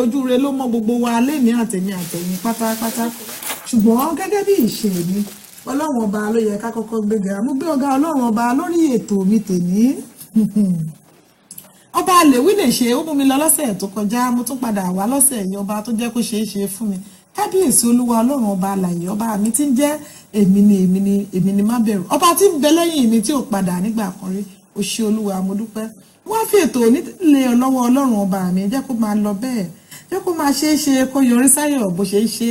Ojú re ló mọ́ gbogbo wa lémi àtẹ̀mí àtẹ̀yìn pátápátá. Ṣùgbọ́n gẹ́gẹ́ bí ìṣe mi, Ọlọ́run Ọba ló yẹ ká kọ́kọ́ gbéga. Mo gbé ọ̀gá Ọlọ́run Ọba lórí ètò mi tèmi. Ọba lèwí lè ṣe, ó mú mi lọ lọ́sẹ̀ tó kọjá, mo tún padà wá lọ́sẹ̀ yìí. Ọba tó jẹ́ kó ṣeé ṣe fún mi, Kábíyèsí Olúwa Ọlọ́run Ọba alàyè, ọba mi tí ń jẹ́ èmi ni, èmi ni, èmi ni, má bẹ̀rù, ọba tí ń bẹ lẹ́yìn mi tí ò padà nígbà kan rí. O ṣé Olúwa, mo dúpẹ́. Wọ́n fi ètò onílé lọ́wọ́ Ọlọ́run Ọba mi, jẹ́ kó máa lọ bẹ́ẹ̀, jẹ́ kó máa ṣeé ṣe, kó yọrí sáyọ̀ bó ṣe é ṣe,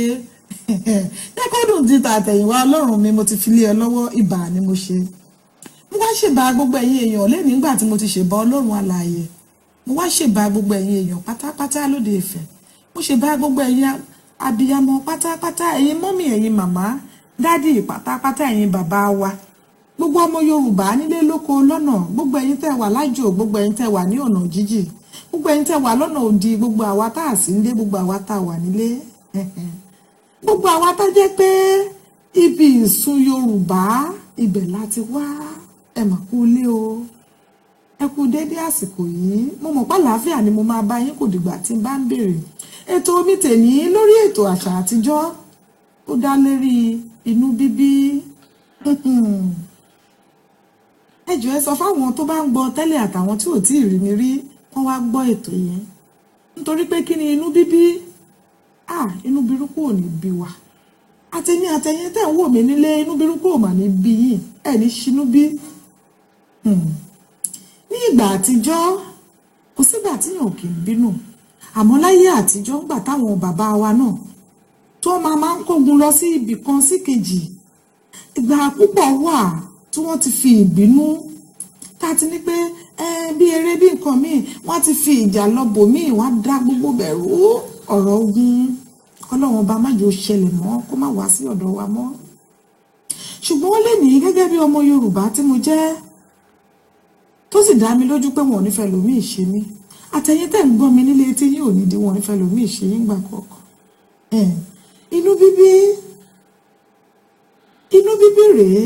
jẹ́ kó dùn ti tàtẹ̀yìnwá. Ọlọ́run mi, mo ti fi lé ẹ lọ́wọ́. Ìbà ni mo ṣe. Mo wá ṣèbà gbogbo ẹ̀yin èèyàn lẹ́nu nígbà tí mo ti ṣèbà Ọlọ́run alààyè. Mo wá ṣèbà gbogbo ẹ̀yin èèyàn pátápátá lóde Ìfẹ́. Mo ṣèbà gbogbo ẹ̀yin abiyamọ pátápátá, ẹ̀yin mummy, ẹ̀yin màmá, daddy pátápátá, ẹ̀yin bàbá wa, gbogbo ọmọ Yorùbá nílé lóko lọ́nà, gbogbo ẹ̀yin tẹ́ wà lájò, gbogbo ẹ̀yin tẹ́ wà ní ọ̀nà jíjìn, gbogbo ẹ̀yin tẹ́ wà lọ́nà òdì, gbogbo àwa tá à sí nílé, gbogbo àwa tá a wà nílé, gbogbo àwa tá jẹ́ pé ibi ìsun Yorùbá ibẹ̀ láti wá, ẹ mà kú ilé o, ẹ kú déédéé àsìkò yìí. Mo mọ̀ pé àlàáfíà ni mo máa bá yín, kò dìgbà tí n bá ń béèrè. Ètò mi tèmi lórí ètò àṣà àtijọ́, ó dá lérí inú bíbí. Ẹ jọ̀ọ́, ẹ sọ fáwọn tó bá ń gbọ́ tẹ́lẹ̀ àtàwọn tí ò tí ì rí mi rí, wọ́n wá gbọ́ ètò yẹn. Nítorí pé kí ni inú bíbí? Ah, inú burúkú ò ní bí wa. Àtẹ̀yìn àtẹ̀yìn tẹ̀ ń wò mí nílé, inú burúkú ò mà ní bí yín, ẹ̀ ní ṣinú bí. Ní ìgbà àtijọ́, kò sígbà tíyàn ò kì í bínú. Àmọ́ láyé àtijọ́, ńgbà táwọn bàbá wa náà tó máa ń kógun lọ sí ibì kan sí kejì, ìgbà púpọ̀ wà tí wọ́n ti fi ìbínú tá a ti ní pé bí eré bí nǹkan míì, wọ́n ti fi ìjà lọ bòmíì, wọ́n á dá gbogbo bẹ̀rù. Ọ̀rọ̀ ogun, Ọlọ́run Ọba má jẹ́ ó ṣẹlẹ̀ mọ́, kó má wá sí ọ̀dọ̀ wa mọ́. Ṣùgbọ́n ó lè ní gẹ́gẹ́ bí ọmọ Yorùbá tí mo jẹ́, tó sì dá mi lójú pé wọn ò ní fẹ́ lòmíì ṣe mí, àtẹ̀yìn tẹ̀ ń gbọ́ mi nílé tí yín ò ní di, wọn ò ní fẹ́ lòmíì ṣe yín gbà kọ̀ọ̀kan. Inú bíbí, inú bíbí rèé,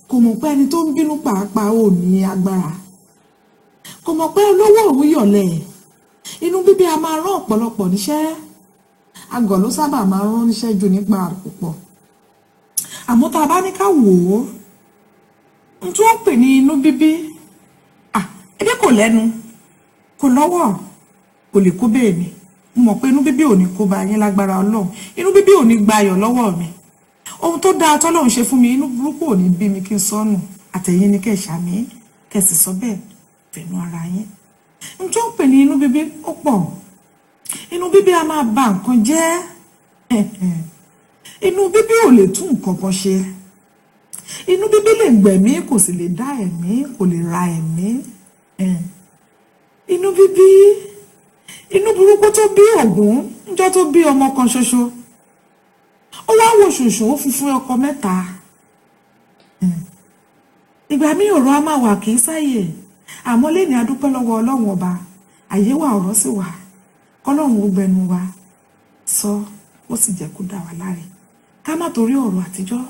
kò mọ̀ pé ẹni tó ń bínú pàápàá ò ní agbára, kò mọ̀ pé olówó òun yọ̀lẹ̀. Inú bíbí a máa rán ọ̀pọ̀lọpọ̀ níṣẹ́. Agọ̀ ló sábà máa rán níṣẹ́ jù nípa púpọ̀. Àmọ́ tá a bá ní ká wò ó, n tí wọ́n pè ní inú bíbí, ebi kò lẹ́nu, kò lọ́wọ́, kò lè kó bẹ́ẹ̀ mi. Mo mọ̀ pé inú bíbí ò ní kó bá yín lágbára Ọlọ́run. Inú bíbí ò ní gba ayọ̀ lọ́wọ́ mi. Ohun tó dáa tọ́lọ́run ṣe fún mi, inú burúkú ò ní bí mi kí n sọnù. Àtẹ̀yìn ni kẹ́ ẹ̀ ṣàmì, kẹ́ ẹ̀ sì sọ bẹ́ẹ̀ fẹ̀nu ara yín. N tó ń pè ní inú bíbí ó pọ̀. Inú bíbí a máa ba nǹkan jẹ́. Inú bíbí ò lè tún nǹkan kan ṣe. Inú bíbí lè gbẹ̀mí, kò sì lè dá ẹ̀mí, kò lè ra ẹ̀mí. Inú bíbí, inú burúkú tó bí Ògún níjọ́ tó bí ọmọ kan ṣoṣo, ó wá wo ṣùṣù, ó funfun ọkọ mẹ́ta. Ìgbà míì ọ̀rọ̀ a máa wà kì í sáyè. Àmọ́ lẹ́ni, adúpẹ́ lọ́wọ́ Ọlọ́run Ọba, àyè wà, ọ̀rọ̀ sì wà. Kọ́lọ́run ó gbẹnu wa sọ, ó sì jẹ́ kó dá wa láre, ká má torí ọ̀rọ̀ àtijọ́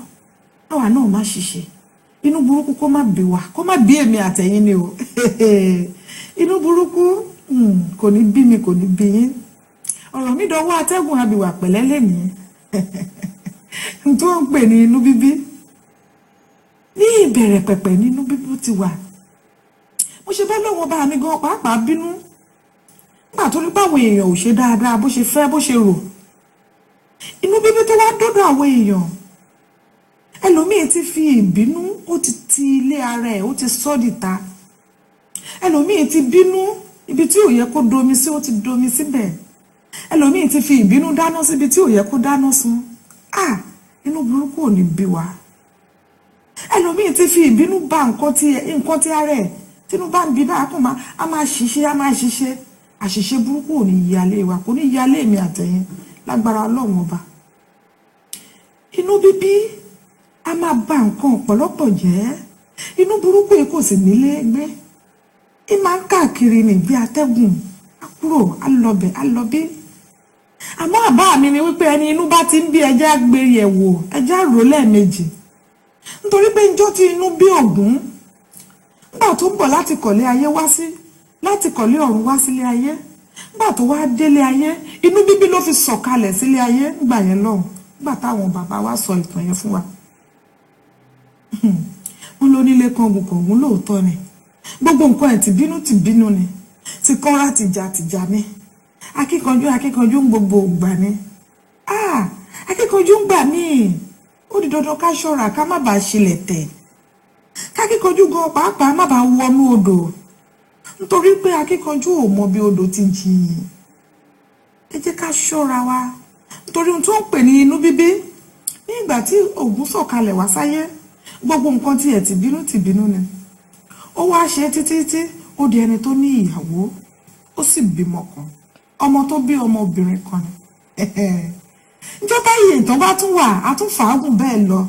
káwa náà má ṣiṣẹ́. Inú burúkú kó má bí wa, kó má bí èmi àtẹ̀yìn ni o. Inú burúkú kò ní bí mi, kò ní bí yín. Ọ̀rọ̀ mi dọwọ́ atẹ́gùn abìwà pẹ̀lẹ́ lẹ́nìí. Tó ń pè ní inú bíbí, ní ìbẹ̀rẹ̀ pẹ̀pẹ̀ ní inú bíbí ti wà. Mo ṣe bẹ́ẹ̀ lọ́wọ́ bá mi gan pàápàá bínú nígbà tó ní báwọn èèyàn ò ṣe dáadáa bó ṣe fẹ́, bó ṣe rò. Inú bíbí tó wá dọ́dọ̀ àwọn èèyàn, ẹlòmíín ti fi ìbínú, ó ti ti ilé ara ẹ̀, ó ti sọ́ dìta. Ẹlòmíín ti bínú, ibi tí ò yẹ kó domi sí, ó ti domi síbẹ̀. Ẹlòmíín ti fi ìbínú dáná síbi tí ò yẹ kó dáná sun. Ah, inú burúkú ò ní bí wa. Ẹlòmíín ti fi ìbínú ba nǹkan tí ara ẹ̀. Tínú bá ń bí báyà, kò máa a máa ṣiṣẹ́, a máa ṣiṣẹ́. Àṣìṣe burúkú ò ní yalé wa, kò ní yalé mi àtẹ̀yìn lágbára Ọlọ́run Ọba. Inú bíbí a máa ba nǹkan ọ̀pọ̀lọpọ̀ jẹ́. Inú burúkú yìí kò sì nílé gbé, ì máa ń káàkiri ní bí atẹ́gùn, á kúrò, á lọbẹ̀, á lọ bí. Àmọ́ àbá mi ni wípé ẹni inú bá ti ń bí, ẹjẹ́ á gbé yẹ̀wò, ẹjẹ́ á rò lẹ́ẹ̀mejì. Nítorí pé njọ́ tí inú bí Ògún, nígbà tó ń bọ̀ láti kọ̀lé ayé wá sí, láti kọ̀lé ọ̀run wá sílé ayé, Nígbà tó wá délé ayé, inú bíbí ló fi sọ̀kalẹ̀ sílé ayé ńgbà yẹn lọ́hùn, nígbà táwọn bàbá wa sọ ìtàn yẹn fún wa. Wọ́n ló nílé kángun kọ̀ọ̀gùn, lóòótọ́ ni. Gbogbo nǹkan ẹ̀, ti bínú ti bínú ni, ti kánra tìjà tìjà ni. Akíkanjú akíkanjú ń gbogbo ìgbà ni. Ah, akíkanjú ń gbà míì, ó di dandan ká ṣọ́ra ká má bàa ṣílẹ̀ tẹ̀, kákíkanjú gan pàápàá má bàa wọnú odò, nítorí pé akíkanjú ò mọ bí odò ti jìn. Ẹ jẹ́ ká ṣọ́ra wa, nítorí ohun tó ń pè ní inú bíbí. Ní ìgbà tí Ògún sọ̀kalẹ̀ wá sáyé, gbogbo nǹkan tiẹ̀ ti bínú ti bínú ni. Ó wá ṣe títí tí ó di ẹni tó ní ìyàwó, ó sì bímọ kan. Ọmọ tó bí, ọmọbìnrin kan ni. Ìjọba yìí, ìtàn bá tún wà, á tún fàágùn bẹ́ẹ̀ lọ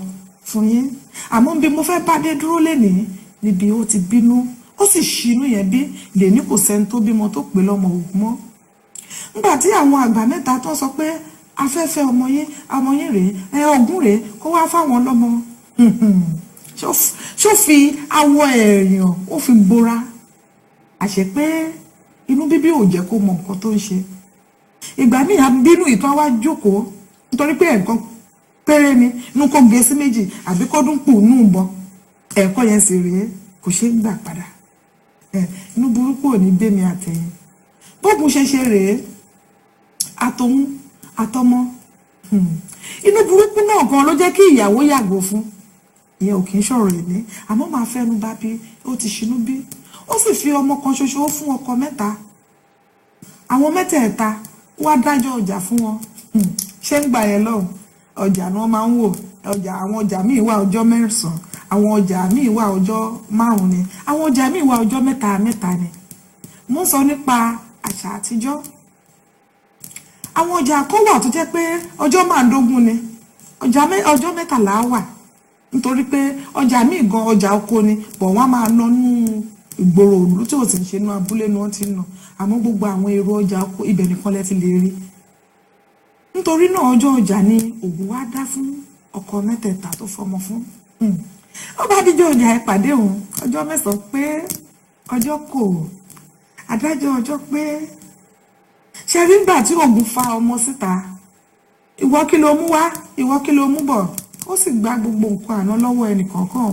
fún yín. Àmọ́ bí mo fẹ́ bá dé dúró lénìí níbi ó ti bínú, ó sì ṣínú yẹn bí lèní, kò sẹ́ni tó bímọ tó pè lọ́mọ Ògún mọ́. Nígbà tí àwọn àgbà mẹ́ta tó sọ pé afẹ́fẹ́ ọmọ yín, ọmọ yín rèé, ẹ Ògún rèé, kó wá fáwọn lọ́mọ, ṣó fi awọ èèyàn ó fi bora. Àṣẹ pé inú bíbí ò jẹ́ kó mọ nǹkan tó ń ṣe. Ìgbà míì á bínú ìtàn, wá jókòó, nítorí pé ẹ̀ẹ̀kan péré ni inú kó gé sí méjì àbí kó dún pù nù bọ. Ẹ̀ẹ̀kan yẹn sì rèé, kò ṣeé gbà padà. Inú burúkú ò ní gbé mi àtẹ̀yìn. Bógun ṣe ṣe rèé, àtòun àtọmọ, inú burúkú náà gan ló jẹ́ kí ìyàwó yàgò fún. Ìyẹn ò kì í ṣọ̀rọ̀ èmi, àmọ́ máa fẹ́nu bá bí ó ti ṣinú bí. Ó sì fi ọmọ kan ṣoṣo fún ọkọ mẹ́ta. Àwọn mẹ́tẹ̀ẹ̀ta wá dájọ́ ọjà fún wọn. Ṣé ń gbà yẹn lọ́hùn, ọjà ni wọ́n máa ń wò. Ọjà, àwọn ọjà míì wà ọjọ́ 9, àwọn ọjà míì wà ọjọ́ 5 ni, àwọn ọjà míì wà ọjọ́ mẹ́ta mẹ́ta ni. Mo ń sọ nípa àṣà àtijọ́. Àwọn ọjà kan wà tó jẹ́ pé ọjọ́ 15 ni, ọjọ́ 13 wà, nítorí pé ọjà míì gan, ọjà oko ni bọ̀, wọ́n á máa ná nú ìgboro ìlú tí ò sì ń ṣe inú abúlé ni wọ́n ti ń ná. Àmọ́ gbogbo àwọn èrò ọjà oko, ibẹ̀ nìkan lẹ ti lè rí. Nítorí náà, ọjọ́ ọjà ni Ògún wá dá fún ọkọ mẹ́tẹ̀ẹ̀ta tó fọmọ fún. Ó bá díjọ́ ọjà, ẹ pàdé òun. Ọjọ́ 9 pé, ọjọ́ kò adájọ́ ọjọ́ pé. Ṣe rí nígbà tí Ògún fa ọmọ síta, "Ìwọ, kí ló mú wá? Ìwọ, kí ló mú bọ̀?" Ó sì gba gbogbo nǹkan àná lọ́wọ́ ẹnìkọ̀ọ̀kan.